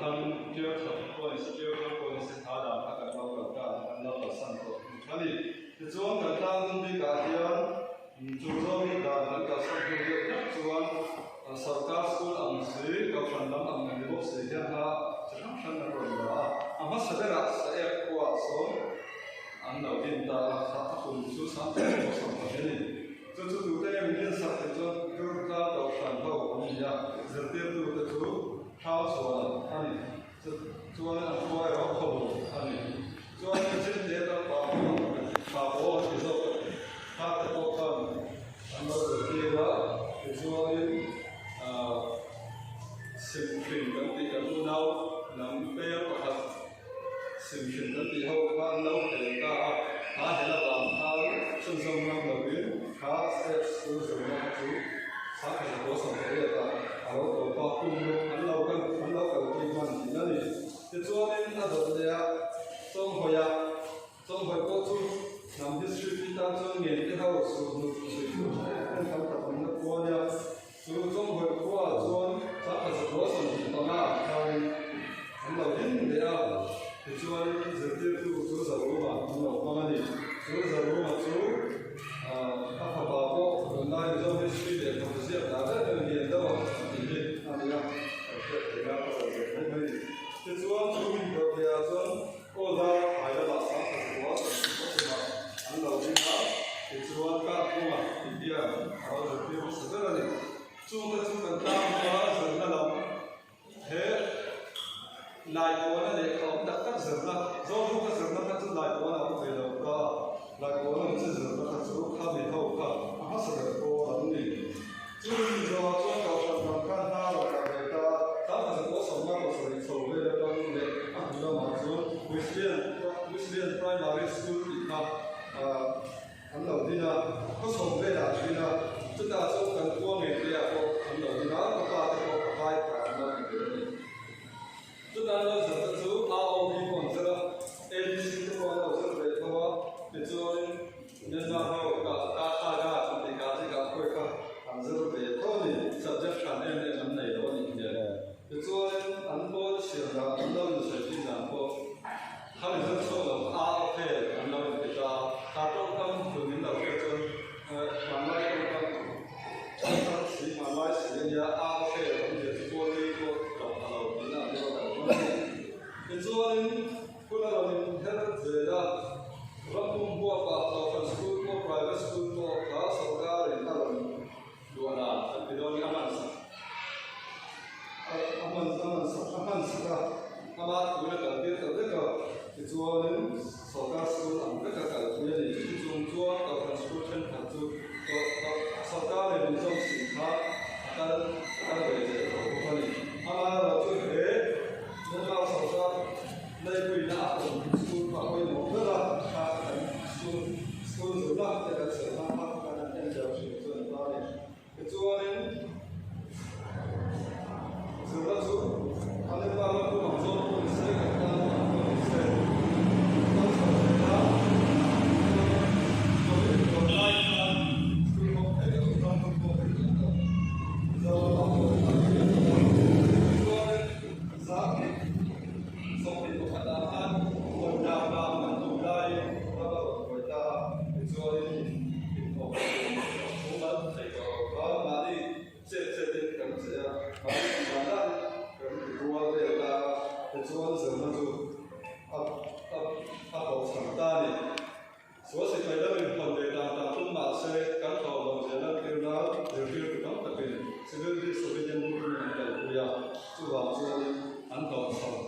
khan Tiau thla pawh ni se, Tiau thlang pawh ni se kha dan kha kan lo kal ta a, kan lo kalsan tawh thung kha a ni. Tichuan kan tlang dun bikah hian chu zawng dan kan kalsan hnu deuh hlek chuan Sarkar school ang si, Kohhran lam ang ni bawk si hian hla chi hrang hrang an rawn la a. A hmasa berah Saek khuaah sawn an lo din ta a, a kum chu sang pawh sam pahnih a ni. Chu chu tute nge min insak tih chuan Durga Kohhran ho an ni a, zirtirtute chu Thau chhuan a ni. Chuan an khua erawh khawbung a ni. Chuan Chin te tam pa pawh pa pawh an ti zawk a, kha te pawh khan an lo zirtir a, tichuanin Simhrin kan tih kan unau hnam peng pakhat Simhrin kan tih ho kha an lo hel ta a, kha hel avang khan chhunzawm ngam lovin kha step school zirna kha chu Sangha Zakua Sawmhariat ah a lo tawp a, kum ruk an lo kal an lo kalpui hman thin a ni. Tichuanin a dawt leh a, Chawnghawia Chawnghawih pawh chu hnam history tih tan chuan ngen te ho suhnu suih tur tha em em tam tak awmna khua a nia. Chu Chawnghawih khuaah chuan Sangha Zakua 25 ah khanin an lo ding leh a, tichuanin zirtirtu chu Zaruma an lo hmang a ni. Chu Zaruma chu a fapa pawh tunlai Mizo history leh hnam ziak dah ber em lian deuh a tih hi a ni a, kan hriat theih nan a rawn ve mai mai a ni. Tichuan chu min dawt leh ah chuan Awla phai lamah 10,000 sawmhnih an lo ding a, tichuan Kahpunga tih hian a lo zirtir hmasa ber a ni. Chungte chu kan tlangpui a, zirna lam he Laikuana lehkha awm tak tak zirna, Zohnuka zirna kha chu Laikuana awm ve lo ta, Laikuana awm chi zirna kha chu khami ho kha a hmasa ber pawl an ni. Chu mi zawhah chuan Kohhran lam khan hna a rawn kal ve ta a, 10,000 27 chho vel atang leh a hnu lamah chuan Wesleyan Wesleyan Primary School tih kha an lo din a, khawchhawm velah an din a, chutah chuan kan khua ngei te ah pawh an lo din a, ka pa te pawh ka vai phah an lo ti ve a ni. Chutah an lo zir te chu AOB pawh an zir a, ABC te pawh an lo zir ve tho a, tichuanin Myanmar ho ka ka kha ka an tih ka chi ka khawi kha an zir ve tho a ni, subject hran em em an nei lo a nih hmel. Tichuanin an pawl siam dan an lo insawi thin dan pawh khami zir chhuak lo kha a aw hel an lo inti ta a, kha tawngkam hlun in lo hriat chuan hmanlai tawngkam thar si hmanlai si a nia a aw hel an zia chu pawl ni pawh tlawm a lo tihna an lo kal hman a ni. Tichuanin hun a rawn inher zel a, ram pum huapah Kohhran school pawh private school pawh kha sawrkarin a rawn luah dan an ti dawn a hman sak a hman a hman sak a hman sak a, ama tui a kal tir ta vek a, tichuanin sawrkar school ang vek a kal pui a ni. Chuti chung chuan Kohhran school thenkhat chu sawrkar leh Mizo sin kha a kal a kal ve zel tho bawk a ni. Amaherawhchu he Myanmar sawrkar leipuina a awm school kha a pawimawh ber a, kha kan school school zirna te kan sawi hma kha kan han en deuh thin chu a ni ta a ni. Tichuanin zirna chu a Myanmar ram pum ang zawng pawh ni se, kan tan ram ang pawh ni se, kal chho zel a, tichuan Covid rawn lai khan school hawng theih loh ram pum pawh hi kan awm Mizoram ah pawh kan awm a, tichuanin Zahnih 21 ah khan hawn dan dan kan tum laiin ram a rawn buai ta a, tichuanin inthawk thu mal thei tawh lo kha mahni chet chetin kan che a, mahni dan danin kan ti rual vel ta a, tichuan zirna chu a a a bawhchhan ta a ni. Sual sipai lamin hawn leh dan dan tum mah se kan hlauh lo zia lantir nan zirtirtu tam takin civil disobedient movement an kalpui a, chuvang chuanin an hlawhchham.